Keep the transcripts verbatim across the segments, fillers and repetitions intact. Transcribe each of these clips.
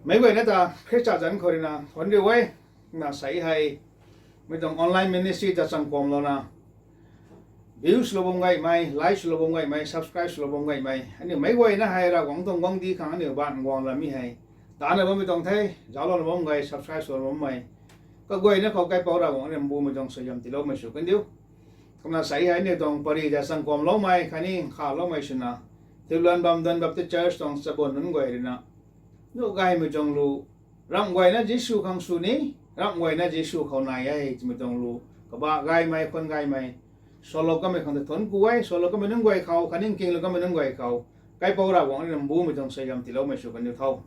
Meic guayna ta Khrista zanc khou ruina thuanc riu e. Na sei hei, mi tuang online ministry ta changkuamlouna, views lou bam gaymei, likes lou bam gaymei, subscribe lou bam gaymei, aniu meic guayna hei Ravguangc tuang guangcdic khang aniu baanv guang lamei hei, tana bammei tuang the. Zauclouna bam gay, subscribe lou bammei kaguayna khou kaipouc Ravguangc rui mbumei tuang suaihiam tiiloumei sw kandiu. Kumna sei hei aniu tuang pary ta changkuamloumei khatni nkhavloumei swna, Thilwandam Don Baptist Church tuang chabuan nunc guay ruina, nuh gaymei tuang lu, ramh guayna Jisu khang sw ni, ramh guayna Jisu khou nai e twmei tuang lu, kabah gaymei, khwan gaymei, salou kamei khang ta thuanc ku e. Salou kamei nunc guay khou khatni nkinglou kamei nunc guay khou, kaipouc Ravguangc rui mbumei tuang suaihiam tiiloumei sw kandiu tho.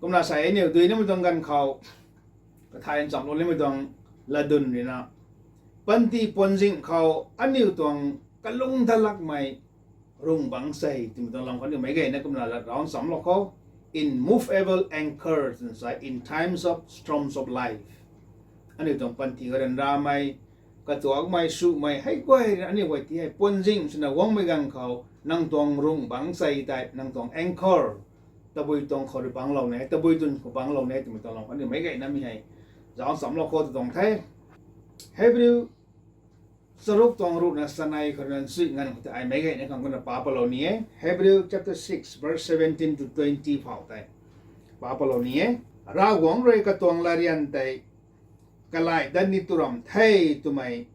Kumna sei aniu duinamei tuang ganv khou, kathay nchamlou nimei tuang latdyn ruina, panty puanzing khou aniu tuang kalung dat lakmei rung bangc sei twmei tuang lam khou aniu meic guayna kumna lat rau nchamlou khou, immovable anchor twna sa, in times of storms of life, aniu tuang panty khou ryanramei, katuakmei, sumei hei guay ruina aniu guay ti hei puanzing swna guangmei ganv khou nang tuang rung bangc sei tei, nang tuang anchor, tabui tuang khou rui bangclou ne, tabui twn khou bangclou ne twmei tuang lam khou aniu meic guaynamei hei zauc nchamlou khou ta tuang the. Hebrew charuk tuang ruhna chanei khou ruhna chuih nganv khou tei ai meic guayna khang kumna pa palou ni e. Hebrew chapter six verse seventeen to twenty phou tei pa palou ni e. Ravguangc rui katuang latryan tei kalai dat ni tu ramh the twmei,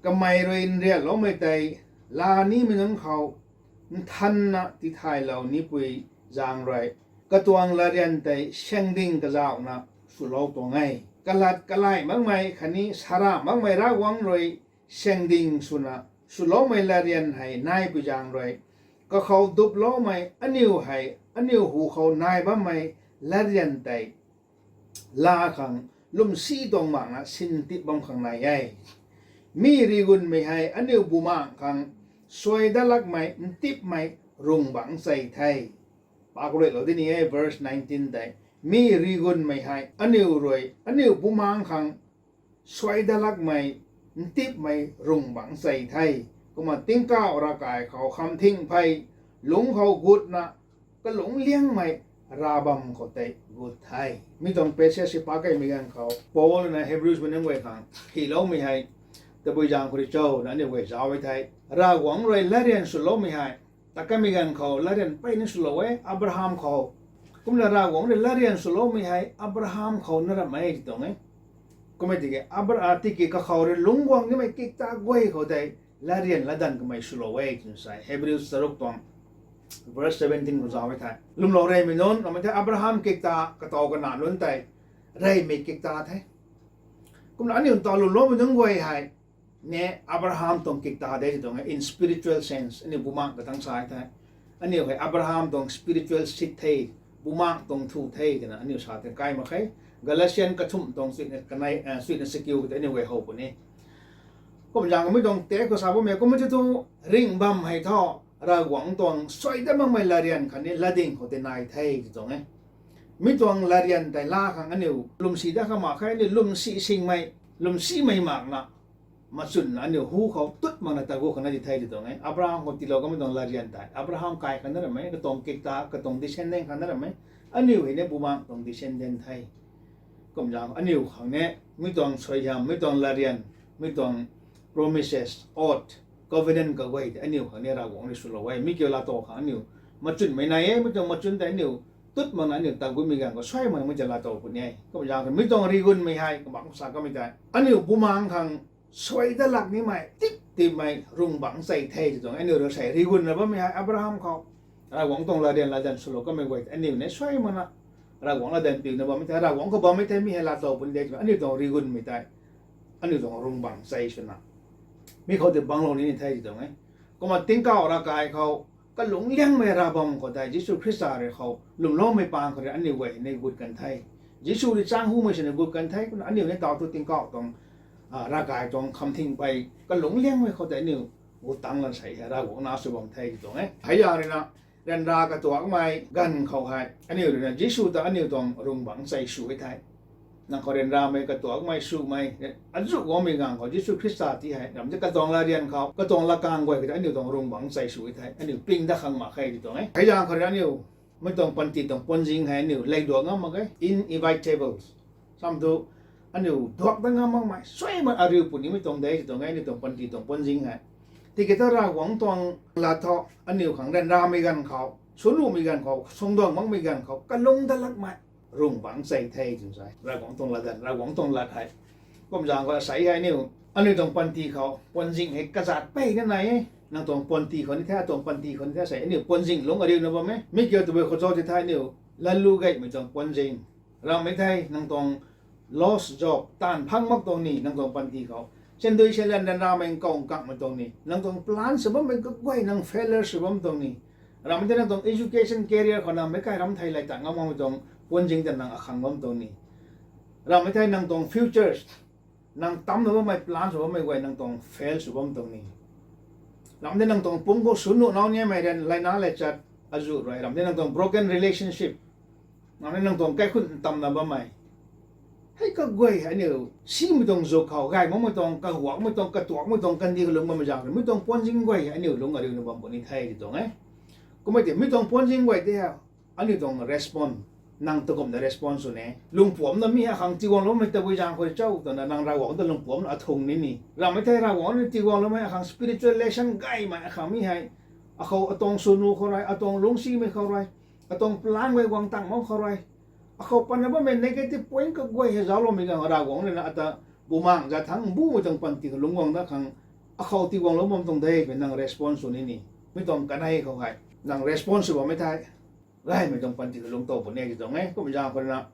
kamei rui nrianloumei tei laa nimei nunc khou nthanna tithaylou nipui zaeng rui katuang latryan tei syangding kazauhna swlou tuang e. Kalat kalai makmei khatni sara makmei Ravguangc rui syangding swna swloumei latryan hei naipui zaeng rui, kakhou duploumei aniu hei aniu hu khou nai bammei latryan tei laa khang lwmsi tuang makna sintip bam khang nai e. Mi rigunmei hei aniu bumaengh khang suai dat lakmei ntipmei rung bangc sei the. Pa khou ruilou di ni e verse nineteen tei. Mi rigunmei hei aniu rui aniu bumaengh khang suai dat lakmei ntipmei rung bangc sei the. Kumna tingkauh ravkai khou khamthing phey lungc khou gutna kalungc liangmei ravbam khou tei gut the. Mi tuang passage si pa keymei ganv khou Paul na Hebrews mei nunc guay khang hyloumei hei tabui zaeng khou rui cho na aniu guay zauc e the. Ravguangc rui latryan swloumei hei, ta kamei ganv khou latryan peyna swlou e Abraham khou. Kumna Ravguangc rui latryan swloumei hei Abraham khou na ramh e ti tuang e. Kum e tiki Abra- a, tiki kakhou rui lungc guang nimei kikta guay khou tei latryan latdanv kamei swlou e twna sa e. Hebrews charuk tuang verse seventeen khou zauc e the. Lwmlou reymei nunc ramei the, Abraham kikta katow kana nunc tei reymei kikta the. Kumna aniu ntaw lwmloumei nunc guay hei ne Abraham tuang kikta de ti tuang e, in spiritual sense, aniu bumaengh katang sa e the. Aniu hei Abraham tuang spiritual seed the, bumaengh tuang thu the twna aniu sa tei kai mak khe. Galatian kathumh tuang suina kanei, eh, suina sakiu khou tei aniu guay how puni. Kum zaeng mi tuang text khou sa bammei kumna ti thu, ringh bam hei thu Ravguangc tuang suai dat makmei latryan khatni latding khou tei nai the ti tuang e. Mi tuang latryan tei laa khang aniu lwmsi dat khang mak khe, aniu lwmsi singmei, lwmsimei makna machwnna aniu hu khou tut makna tagut khang na di the ti tuang e. Abraham khou tiilou kamei tuang latryan tei Abraham kai khang na ramei, katuang kikta, katuang descendant khang na ramei. Aniu hei ne bumaengh tuang descendant the. Kum zaeng aniu khang ne mi tuang suaihiam, mi tuang latryan, mi tuang promises, oath, covenant kaguay tei aniu khang ne Ravguangc rui swlou e. Mi kiu laatow khang aniu machwnmei nai e, mi tuang machwn tei aniu tut makna aniu tagut mei ganv khou suai makna mi ta laatow puni e. Kum zaeng mi tuang rigunmei hei kabangc sa kamei tei aniu bumaengh khang suai dat lak nimei tip tipmei rung bangc sei the ti tuang e. Aniu rui sei rigunna bammei hei Abraham khou Ravguangc tuang latryan latdanv swlou kamei guay tei aniu ne suai makna Ravguangc latdanv piuna bammei the, Ravguangc khou bammei the, mi hei laatow puni de twmei aniu tuang rigunmei tei aniu tuang rung bangc sei swna mi khou tei bangclou ni ni the ti tuang e. Kumna tingkauh ravkai khou kalungc liangmei ravbam khou tei Jisu Khrista rui khou lwmloumei pang khou rui aniu guay hei ne gut kan the. Jisu rui chang humei sini gut kan the. Kumna aniu ne taw thu tingkauh tuang, a, ravkai tuang khamthing phey kalungc liangmei khou tei aniu gut tangc lan sei hei Ravguangc na sw bam the ti tuang e. Hei zaeng ruina ryanra katuakmei ganv khou hei aniu ruina Jisu ta aniu tuang rung bangc sei sw e the. Nang khou ryanramei katuakmei swmei, azuh guangmei ganv khou Jisu Khrista ti hei ram tei katuang latryan khou, katuang lakang guay khou tei aniu tuang rung bangc sei sw e the. Aniu ping dat khang mak khe ti tuang e. Hei zaeng khou rui aniu Mi tuang panty tuang puanzing hei aniu lay duak ngam mak ge, inevitable. Sam thu, aniu duak ta ngam makmei suaimei ariu punimei tuang de tuang e, aniu tuang panty tuang puanzing hei. Tiki ta Ravguangc tuang lat thu, aniu khang ryanramei ganv khou, swnumei ganv khou, sungduang makmei ganv khou kalung dat lakmei rung bangc chei the twna sa e. Ravguangc tuang latdanv, Ravguangc tuang lat hei. Kum zaeng khou sa hei aniu, aniu tuang panty khou puanzing hei kazat peyna nai e. Nang tuang panty khou ni the, atuang panty khou ni the, sa aniu puanzing lungc ariuna bam e. Mi kiu tabui khou cho ti the aniu, latlu gaymei tuang puanzing. Ramhmei thei nang tuang loss job, taanv phang mak tuang ni, nang tuang panty khou. Sandui sanlan ryanramei nkaw nkakmei tuang ni, nang tuang plan sw bammei kaguay nang failure sw bam tuang ni. Ramhmei thei nang tuang education career khou nang meic kai ram thei lay ta ngam makmei tuang puanzing ta nang akhang bam tuang ni. Ramhmei thei nang tuang futures, nang tamna bammei plan sw bammei guay nang tuang fail sw bam tuang ni. Ramhmei thei nang tuang pum khou sunu nau niamei ryan, laina lay chat azuh rui. Ramhmei thei nang tuang broken relationship. Ramhmei thei nang tuang kaikhun ntamna bammei. Hei kaguay hei aniu simei tuang zuk khou, gay makmei tuang, kaguakmei tuang, katuakmei tuang, kandih kalung bammei zaeng khou, mi tuang puanzing guay hei aniu lungc ariuna bam puni the ti tuang e. Kummei tei mi tuang puanzing guay tei hei, aniu tuang respond, nang takumna respond sw ni. Lungpuamcna mi hei akhang tiguangloumei tabui zaeng khou cho twna nang Ravguangc ta lungpuamcna athung ni ni. Ramhmei thei Ravguangc ni tiguangloumei akhang spiritual lesson gaymei akhang mi hei. Akhou atuang sunu khou rui, atuang lungcsimei khou rui, atuang plan guay guang tang mak khou rui, akhou pana bammei negative point kaguay hei zaucloumei ganv Ravguangc ruina ata bumaeng zat thangc bumei tuang panty khou lungc guang dat khang, akhou tiguanglou bam tuang de twmei nang response sw ni ni. Mi tuang kanei khou hei nang response sw bammei thei, gaymei tuang panty khou lungc tow puni ti tuang e. Kummei zaeng khou ruina,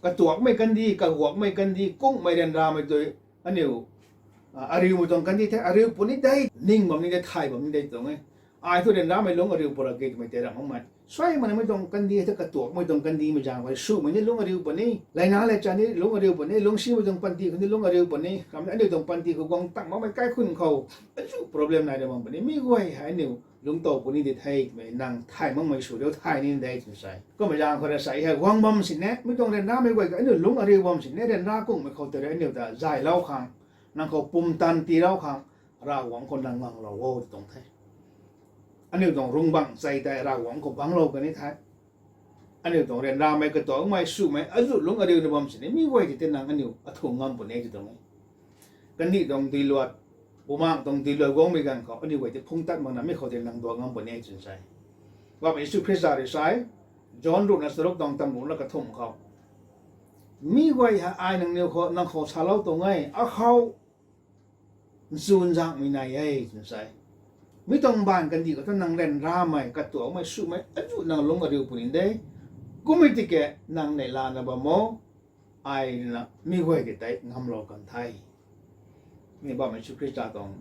katuakmei kandih, kaguakmei kandih, kungmei ryanramei tei, aniu, ariumei tuang kandih the, ariu puni de, ning bam ni de, thay bam ni de tuang e. Ai thu ryanramei lungc ariu pura ke twmei tei ramh makmei. Suaimei mi tuang kandih the, katuakmei tuang kandihmei zaeng khou sumei ni lungc ariu puni, laina lay chat ni lungc ariu puni, lungcsimei tuang panty khou ni lungc ariu puni. Ramhmei aniu tuang panty khou guang tang makmei kaikhun khou, azuh problem nai ra bam puni. Mi guay hei aniu lungc tow puni di the twmei nang thay makmei sw riu thay ni de twna sa e. Kummei zaeng khou rui sa hei guang bam sini, mi tuang ryanramei guay khou aniu lungc ariu bam sini, ryanra kungmei khou tei rui aniu ta zaylou khang, nang khou pumtan tiilou khang, Ravguangc khou nang nganglou o ti tuang the. Aniu tuang rungbangc chei tei Ravguangc khou bangclou kan ni the. Aniu tuang ryanramei, katuakmei, sumei azuh lungc ariuna bam sini, mi guay tei tei nang aniu athung ngam puni ti tuang e. Kandih tuang duiluat, bumaeng tuang duiluat guangmei ganv khou aniu guay tei phungc tat makna mi khou tei nang duak ngam puni twna sa e. Bam Jisu Khrista rui sa e, John ruhna charuk tuang tam ruhna kathumh khou, mi guay hei ai nangniw khou, nang khou salou tuang e, akhou nchunzaenghmei nai e twna sa e. Mi tuang baanv kandih khou thu nang ryanramei, katuakmei, sumei azuh nang lungc ariu puni de. Kummei tiki nang neihlana bam o, ai ruina mi guay tei tei ngamlou kan the. Mi bam Jisu Khrista tuang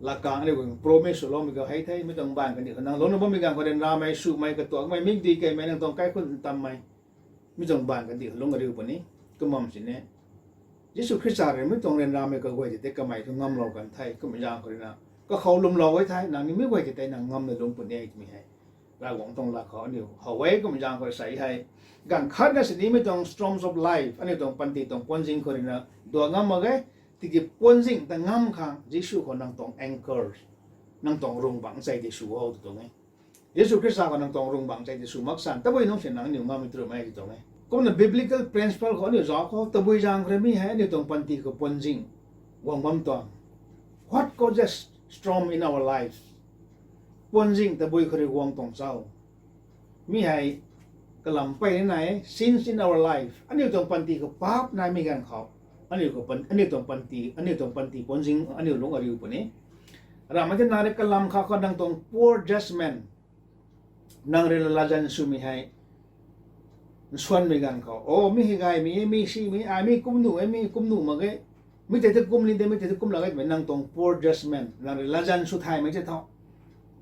lakang aniu guay promise swloumei khou hei the, mi tuang baanv kandih khou nang lungcna bammei ganv khou ryanramei, sumei, katuakmei, mikdui keymei, nang tuang kaikhun ntammei, mi tuang baanv kandih khou lungc ariu puni. Kum bam sini, Jisu Khrista rui mi tuang ryanramei kaguay tei tei kamei thu ngamlou kan the. Kummei zaeng khou ruina, kakhou lwmlou e the, nang ni mi guay tei tei nang ngamna lungc puni twmei hei Ravguangc tuang lat khou aniu how e. Kummei zaeng khou sa hei, ganv khatna sini mi tuang storms of life, aniu tuang panty tuang puanzing khou ruina duak ngam mak ge. Tiki puanzing ta ngam khang Jisu khou nang tuang anchor, nang tuang rungbangc chei tei sw o ti tuang e. Jisu Khrista khou nang tuang rungbangc chei tei sw mak san, tabui nungc si nang aniu ngammei tru mei ti tuang e. Kumna biblical principle khou aniu zauc khou, tabui zaeng khou rui mi hei aniu tuang panty khou puanzing guang bam tuang. What causes storm in our life? Puanzing tabui khou rui guang tuang cho? Mi hei kalam peyna nai e, sins in our life. Aniu tuang panty khou paap naimei ganv khou, aniu khou pan-, aniu tuang panty, aniu tuang panty puanzing aniu lungc ariu puni. Ramhmei thei nang rui kalam kha khou nang tuang poor judgment, nang rui latzan swmei hei nsuanmei ganv khou, o, mi hei gaymei e, mi simei, ai mi kumnuh e, mi kumnuh mak ge, mi tei tei kum ni de, mi tei tei kum lak ge twmei nang tuang poor judgment, nang rui latzan sw thaymei tei tho.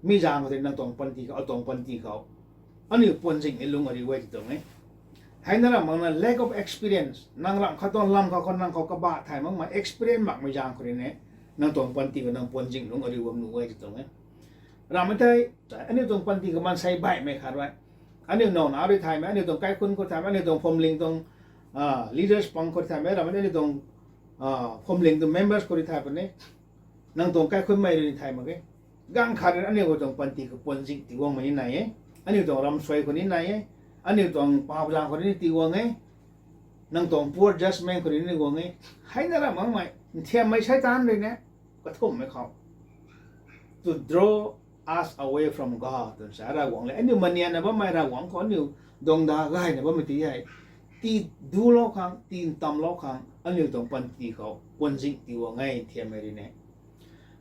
Mi zaeng khou tei nang tuang panty khou, atuang panty khou aniu puanzing ni lungc ariu e ti tuang e. Heina ramh makna lack of experience, nang ramh khat tuang lam khat khou nang khou kabah thay makmei, experience makmei zaeng khou rui ni, nang tuang panty khou nang puanzing lungc ariu bam nuh e ti tuang e. Ramhmei thei, aniu tuang panty khou maansei baihmei khat rui, aniu nowna rui thaymei, aniu tuang kaikhun khou thaymei, aniu tuang phuamling tuang, leaders pang khou thaymei, ramhmei aniu tuang phuamling tuang members khou rui thay puni, nang tuang kaikhunmei rui thay mak ge. Ganv khat rui aniu khou tuang panty khou puanzing tiguangmei ni nai e. Aniu tuang ramsuai khou ni nai e. Aniu tuang pauzang khou ni tii guang e. Nang tuang poor judgment khou ni guang e. Heina ram makmei nthiammei Seitaan rui na kathumhmei khou to draw us away from God twna sa, Ravguangc le aniu manianna bammei, Ravguangc khou aniu dongda gayna bammei ti hei tii dulou khang, tii ntamlou khang aniu tuang panty khou puanzing tii guang e nthiammei rui na.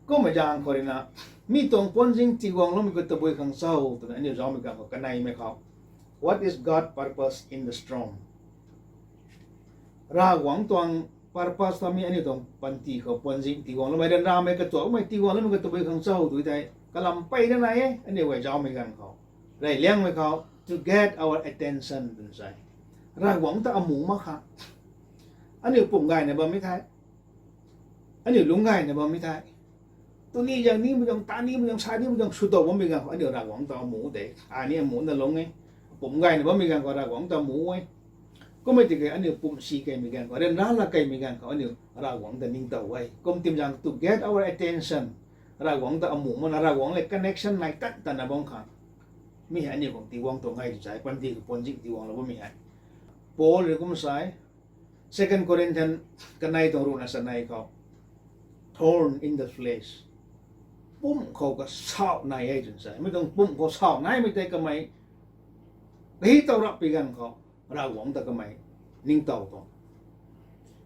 Kummei zaeng khou rui na, mi tuang puanzing tii guangloumei khou tabui khang cho twna aniu zaumei ganv khou kaneimei khou, what is God purpose in the storm? Ravguangc tuang purpose ta mi aniu tuang panty khou puanzing tii guangloumei, ryanramei katuakmei tii guangloumei khou tabui khang cho tw thei, kalam peyna nai e aniu guay zaumei ganv khou. Reyliangmei khou to get our attention twna sa e. Ravguangc ta amuh mak khang aniu pumc gayna bammei thei, aniu lungc gayna bammei thei, tuni zang nimei zang, ta nimei zang, sa nimei zang swtow bammei ganv khou aniu Ravguangc ta amuh de, ai ni amuhna lungc e. Pumc gayna bammei ganv khou Ravguangc ta amuh e. Kummei tiki aniu pumc si keymei ganv khou, ryanra la keymei ganv khou aniu Ravguangc ta ningtow e. Kum timzaeng to get our attention, Ravguangc ta amuh makna, Ravguangc le connection nai tan tanna bam khang, mi hei aniu khang tii guang tuang e twna sa e, panty khou puanzing tii guanglou bammei hei. Paul rui kum sa e, Second Corinthians kanei tuang ruhna chanei khou, thorn in the flesh, pumc khou kasauh nai e twna sa e. Mi tuang pumc khou sauh naimei tei kamei kahi tow rap pui ganv khou, Ravguangc ta kamei ningtow tuang.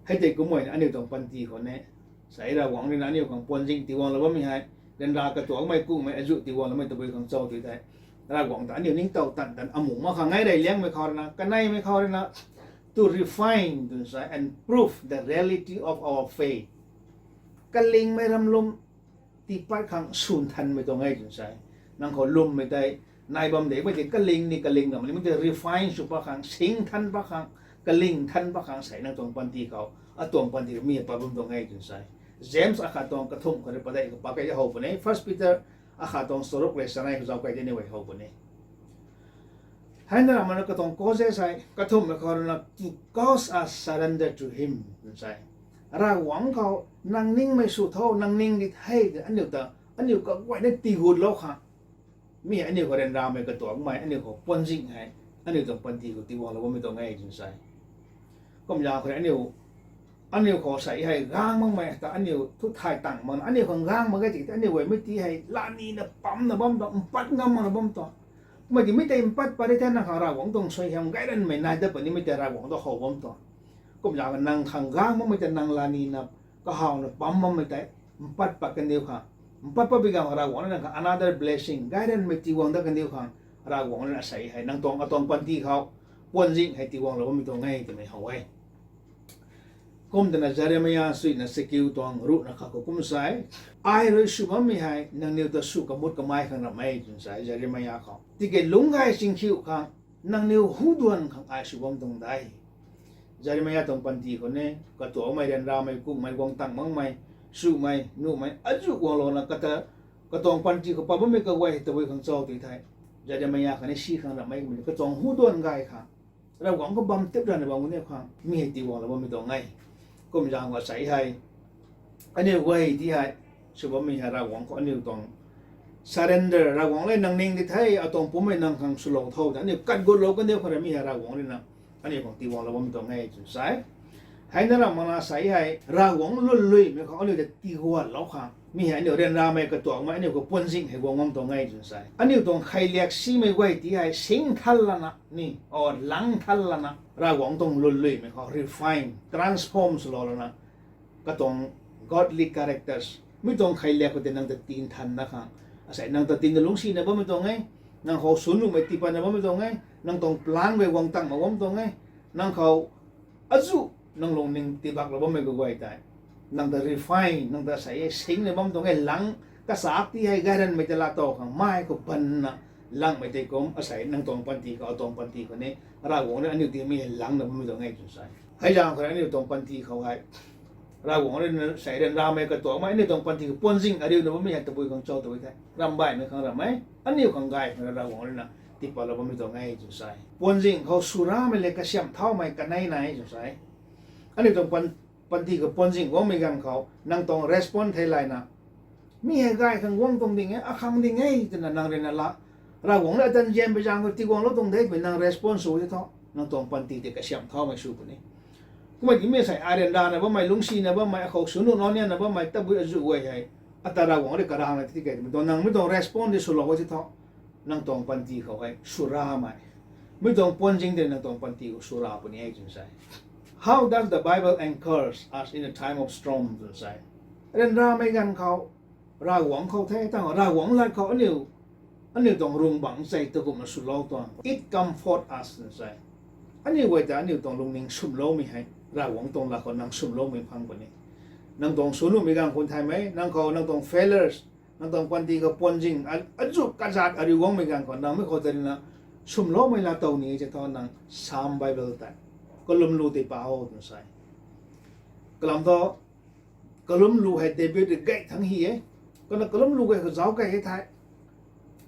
Hei tei kumhmei na aniu tuang panty khou ne, sa e, Ravguangc rui na aniu khang puanzing tii guanglou bammei hei, ryanra katuakmei, kungmei, azuh tii guangloumei tabui khang cho tw thei, Ravguangc ta aniu ningtow tan tan amuh mak khang e. Reyliangmei khou rui na, kaneimei khou rui na, to refine twna sa e, and prove the reality of our faith. Kalingmei ramlum tiipat khang swn thanmei tuang e twna sa e. Nang khou lwmmei tei nai bam de, mei tei kaling ni kaling ram ni, mei tei refine sw pat khang, sing than pat khang, kaling than pat khang sa e, nang tuang panty khou, atuang panty khou mi hei pat bam tuang e twna sa e. James akhat tuang kathumh khou rui padeih khou pat kei how puni, First Peter akhat tuang charuk le chanei khou zauc kei tei ni guay how puni. Heina ram makna katuang causes hei, kathumhmei khou rui na, to cause us surrender to him twna sa e. Ravguangc khou nang ningmei sw tho, nang ning di the twna aniu ta, aniu kaguayna tiigutlou khang, mi hei aniu khou ryanramei katuakmei, aniu khou puanzing hei, aniu tuang panty khou tii guanglou bammei tuang e twna sa e. Kumzaeng khou rui aniu, aniu khou sa e hei, gang makmei ta aniu thu thay tang makna, aniu khang gang mak ge tiki aniu guay mei ti hei lanina pamna bam tuang, mpat ngam makna bam tuang. Mei ti mei tei mpat pat ri the, nang khang Ravguangc tuang suaihiam gayranmei nai dat puni, mei tei Ravguangc ta how bam tuang. Kumzaeng nang khang gang makmei tei nang lanina kahawna pam makmei tei mpat pat kandiu khang, mpat pat pui ganv khou Ravguangc rui nang khang another blessing, gayranmei tii guang dat kandiu khang, Ravguangc rui na sa e hei, nang tuang, atuang panty khou puanzing hei tii guanglou bammei tuang e twmei how e. Kum twna Jeremia suina chakiu tuang ruhna khat khou kum sa e, ai rui sw bammei hei nangniw ta sw kamut kamei khang ram e twna sa e Jeremia khou. Tiki lungc gay chingkhiu khang, nangniw hu duan khang ai sw bam tuang de. Jeremia tuang panty khou ne, katuakmei, ryanramei, kungmei, guang tang makmei, swmei, nuhmei, azuh guanglouna kata, katuang panty khou pat bammei kaguay hei tabui khang cho tw thei, Jeremia khatni si khang ram e, katuang hu duan gay khang, Ravguangc khou bam tip rana bam kaniw khang mi hei tii guanglou bammei tuang e. Kumzaeng khou sa e hei, aniu guay ti hei, sw bammei hei Ravguangc khou aniu tuang surrender, Ravguangc le nang ning di the, atuang pumc hei nang khang swlou tho twna aniu kat gutlou kaniw khang rui mi hei Ravguangc rui na aniu khang tii guanglou bammei tuang e twna sa e. Heina ram makna sa e hei, Ravguangc lwnluimei khou aniu ta tii guanglou khang, mi hei aniu ryanramei katuakmei, aniu khou puanzing hei guang bam tuang e twna sa e. Aniu tuang kheiliak simei guay ti hei sing than lana ni, or lang than lana, Ravguangc tuang lwnluimei khou refine, transform swlou lana, katuang godly characters, mi tuang kheiliak khou tei nang ta tin thanna khang, asei nang ta tinna lungcsina bammei tuang e, nang khou swn nuhmei tiipatna bammei tuang e, nang tuang plan guay guang tang mak bam tuang e, nang khou azuh nang lungning tiibaklou bammei kaguay tei, nang ta refine, nang ta asei e singna bam tuang e, lang, kachak ti hei gayranmei ta laatow khang mai khou banna langmei tei kum, asei nang tuang panty khou, atuang panty khou ni, Ravguangc rui aniu ti mi hei langna bammei tuang e twna sa e. Hei zaeng khou rui aniu tuang panty khou hei, Ravguangc rui na asei ryanramei katuakmei, aniu tuang panty khou puanzing ariuna bammei hei tabui khang cho tw thei, rambaihmei khang ram e, aniu khang gay khang Ravguangc rui na tiipatlou bammei tuang e twna sa e. Puanzing khou swramei le kasiamh thaumei kanei nai e twna sa e. Aniu tuang pan, panty khou puanzing guangmei ganv khou nang tuang respond thei layna, mi hei gay khang guang tuang ding e, akhang ding e twna nang rui na la, Ravguangc rui ata nzianmei zaeng khou tiguanglou tuang de twmei nang response sw the thu, nang tuang panty tei kasiamh thaumei sw puni. Kumna timei sei, ai ryanrana bammei, lungcsina bammei, akhou sw nuh nau nianna bammei, tabui azuh guay hei, ata Ravguangc rui karangna tiki twmei tuang nang mi tuang response tei swlou the thu, nang tuang panty khou hei swramei, mi tuang puanzing tei nang tuang panty khou swra puni e twna sa e. How does the Bible anchors us in a time of storm twna sa e? Ryanramei ganv khou, Ravguangc khou the, tang Ravguangc lat khou aniu, aniu tuang rungbangc chei ta kumna swlou tuang, it comfort us twna sa e. Aniu guay ta aniu tuang lungning swmloumei hei, Ravguangc tuang lat khou nang swmloumei phang puni. Nang tuang sw nuhmei ganv khou thaymei, nang khou nang tuang failures, nang tuang panty khou puanzing, a, azuh kazat ariu guangmei ganv khou nang mi khou ta rina swmloumei laatow ni e tei thu nang Psalm Bible tei, kalum lu tei pa o twna sa e. Kalam thu, kalum lu hei David rui gay thangc hy e. Kumna kalum lu gay khou zauc key e thei.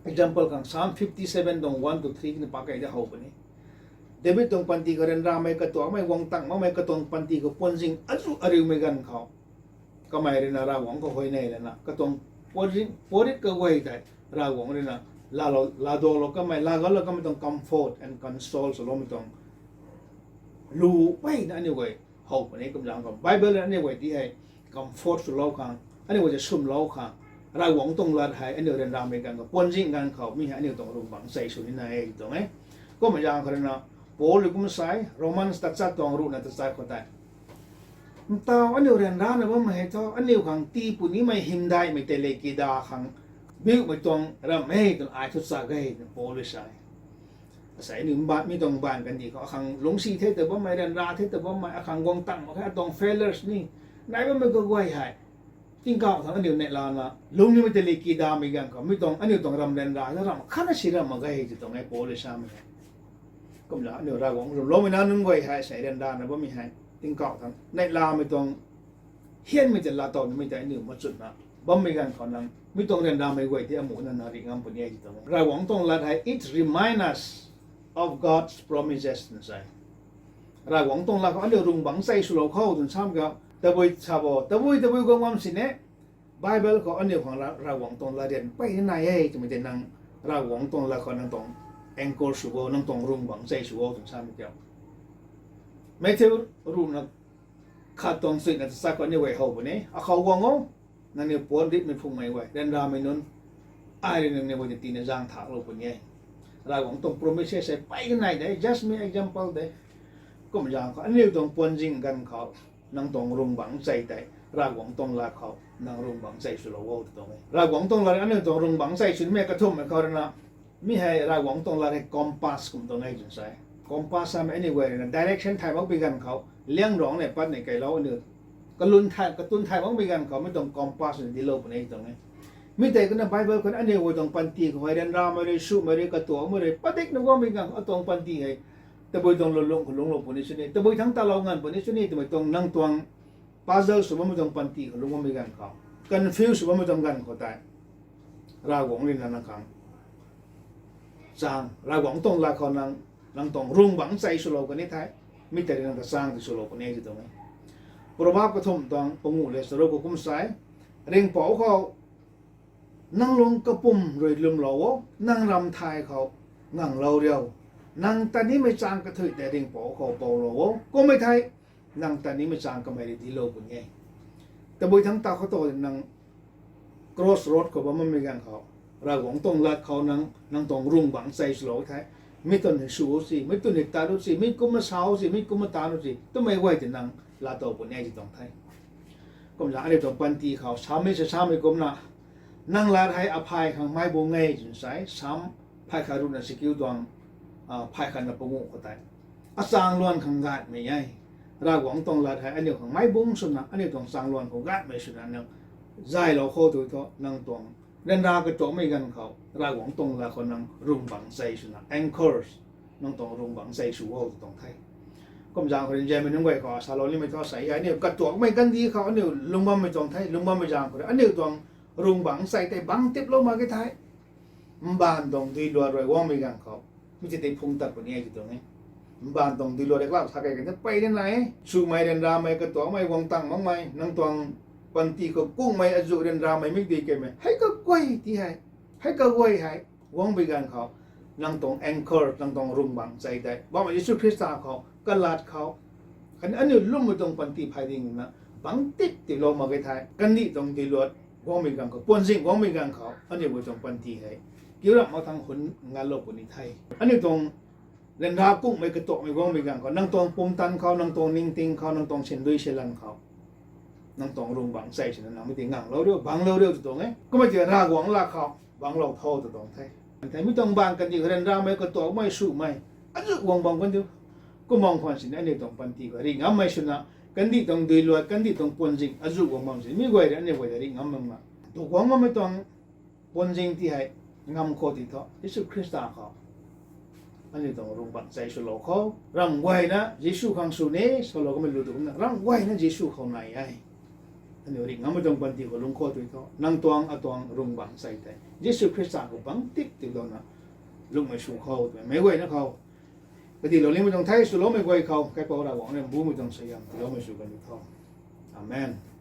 Example khang Psalm fifty seven tuang one to three kani pa key de how puni. David tuang panty khou ryanramei, katuakmei, guang tang makmei, katuang panty khou puanzing azuh ariumei ganv khou, kamei ruina Ravguangc khou huayney lana katuang puanzing, puanrit kaguay tei Ravguangc ruina laalou, laadolou kamei, laagaulou kamei tuang comfort and console swloumei tuang lu peyna aniu guay how puni. Kumzaeng khou Bible rui aniu guay ti hei comfort swlou khang, aniu guay ta swmlou khang, Ravguangc tuang lat hei aniu ryanramei ganv khou, puanzing ganv khou mi hei aniu tuang rungbangc chei sw nina e tuang e. Kumna zaeng khou ruina Paul rui kum sa e, Romans tachat tuang ruhna tachat khou tei, ntaw aniu ryanrana bammei hei thu aniu khang tii punimei hymdaihmei tei le kida khang biumei tuang ramh e twna ai thu cha ge twna Paul rui sa e. Asei aniu mbaanv, mi tuang mbaanv kandih khou akhang lungcsi the ta bammei, ryanra the ta bammei, akhang guang tang mak khe, atuang failures ni, nai bammei kaguay hei tingkauh thangc aniu neihlana lungcnimei tei le kidamei ganv khou mi tuang aniu tuang ram ryanra na ramh khatna si ramh mak ge tw tuang e Paul rui samei hei. Kumna aniu Ravguangc swmloumei nac nunc guay hei sei ryanrana bammei hei tingkauh thangc neihlamei tuang hianmei tei laatow nimei tei aniu machutna bammei ganv khou nang mi tuang ryanramei guay ti amuhna na ri ngam puni e tw tuang e. Ravguangc tuang lat hei it remind us of God's promises twna sa e. Ravguangc tuang lat khou aniu rungbangc chei swlou khou twna sam ka, tabui sa bo, tabui tabui guang bam sini, Bible khou aniu khang Ra-, Ravguangc tuang latryan peyna nai e twmei tei nang Ravguangc tuang lat khou nang tuang anchor sw o, nang tuang rungbangc chei sw o twna samei kiu. Matthew ruhna khat tuang chuina tachat khou aniu guay how puni, akhou guang o, nangniw puanc ritmei phungmei guay, ryanramei nunc, ai rui nangniw guay ta tiina zaeng thaklou puni e. Ravguangc tuang promises hei peyna nai de, just mi example de. Kumzaeng khou aniu tuang puanzing ganv khou nang tuang rungbangc chei tei Ravguangc tuang lat khou nang rungbangc chei swlou o tw tuang e. Ravguangc tuang lat aniu tuang rungbangc chei sw nimei kathumhmei khou ruina mi hei Ravguangc tuang lat hei compass kum tuang e twna sa e. Compass samei aniu guay ruina direction thay makpui ganv khou, liangruangc nei pat nei keylou aniu kalun thay, katun thay makpui ganv khou mi tuang compass ni dinclou puni tuang e. Mi tei kumna Bible khou aniu guay tuang panty khou hei ryanramei rui, swmei rui, katuakmei rui padikna guangmei ganv khou atuang panty hei tabui tuang lulung khou lungclou puni sini, tabui thangc talou nganv puni sini twmei tuang nang tuang puzzle sw bammei tuang panty khou lungc bammei ganv khou, confuse sw bammei tuang ganv khou tei Ravguangc ruina nang khang chang, Ravguangc tuang lat khou nang, nang tuang rungbangc chei swlou kani the, mi tei rui nang ta chang tei swlou kani tw tuang e. Proverb kathumh tuang panguh le charuk khou kum sa e, ringhpouc khou nang lung kapwm rui lwmlou o, nang ram thay khou nganglou riu, nang ta nimei chang kathuic tei ringhpouc khou poulou o, kummei thei nang ta nimei chang kamei rui dinclou puni e. Tabui thangc ta khou tu nang crossroad khou bam bammei ganv khou, Ravguangc tuang lat khou nang, nang tuang rungbangc chei swlou the, mi twn hei sw o si, mi twn hei tat o si, mi kumna sa o si, mi kumna tan o si twmei guay tei nang laatow puni e tw tuang the. Kumzaeng aniu tuang panty khou samei sa samei kumna, nang lat hei aphay khang meic bung e twna sa e, Psalm phay khat ruhna chakiu tuang, a, phay khatna panguh khou tei. Achang luan khang gatmei e. Ravguangc tuang lat hei aniu khang meic bung swna, aniu tuang chang luan khou gatmei swna nang zaylou khou tu thu nang tuang ryanra katuakmei ganv khou Ravguangc tuang lat khou nang rungbangc chei swna, anchors, nang tuang rungbangc chei sw o tw tuang the. Kumzaeng khou rui nzianmei nunc guay khou salou nimei thu sa e, aniu katuakmei kandih khou aniu lungc bammei tuang the, lungc bammei zaeng khou rui aniu tuang rungbangc chei tei bangc tiplou mak ge the. Mbaanv tuang duiluat rui guangmei ganv khou mi tei tei phung tat puni e tw tuang e. Mbaanv tuang duiluat rui klau sa kei kan the peyna nai e, swmei, ryanramei, katuakmei, guang tang makmei, nang tuang panty khou kungmei, azuh ryanramei, mikdui keymei, hei kaguay ti hei, hei kaguay hei Guangmei ganv khou, nang tuang anchor, nang tuang rungbangc chei tei Poubauhmei Jisu Khrista khou kalat khou, khatni aniu lwmmei tuang panty phay dingna bangc tip tiilou mak ge thei, kandih tuang duiluat guangmei ganv khou, puanzing guangmei ganv khou aniu guay tuang panty hei kiu ramh mak thangc hun nganlou puni the. Aniu tuang ryanra kungmei katuakmei guangmei ganv khou, nang tuang pumtan khou, nang tuang ningting khou, nang tuang sindui silan khou, nang tuang rungbangc chei swna nang mei tei nganglou riu, banglou riu tw tuang e. Kummei tei Ravguangc lat khou banglou tho tw tuang the. Thei mi tuang baanv kandih khou ryanramei, katuakmei, swmei, azuh guang bam kan diu. Kum bam khwan sini aniu tuang panty khou ri ngammei swna, kandih tuang duiluat, kandih tuang puanzing azuh guang bam sini mi guay rui aniu guay ta ri ngam makna, tu guang bammei tuang puanzing ti hei ngam khou ti thu, Jisu Khrista khou aniu tuang rungbangc chei swlou khou, ramh guayna Jisu khang sw ni salou kamei lu tu kumna ramh guayna Jisu khou nai e. Aniu ri ngammei tuang panty khou lungc khou ti thu, nang tuang atuang rungbangc chei tei Jisu Khrista khou bangc tip tiilouna lungmei sw khou twmei meic guayna khou kadihlou nimei tuang the. Swloumei guay khou Kaipouc Ravguangc rui mbumei tuang suaihiam tiiloumei sw kan di tho. Amen.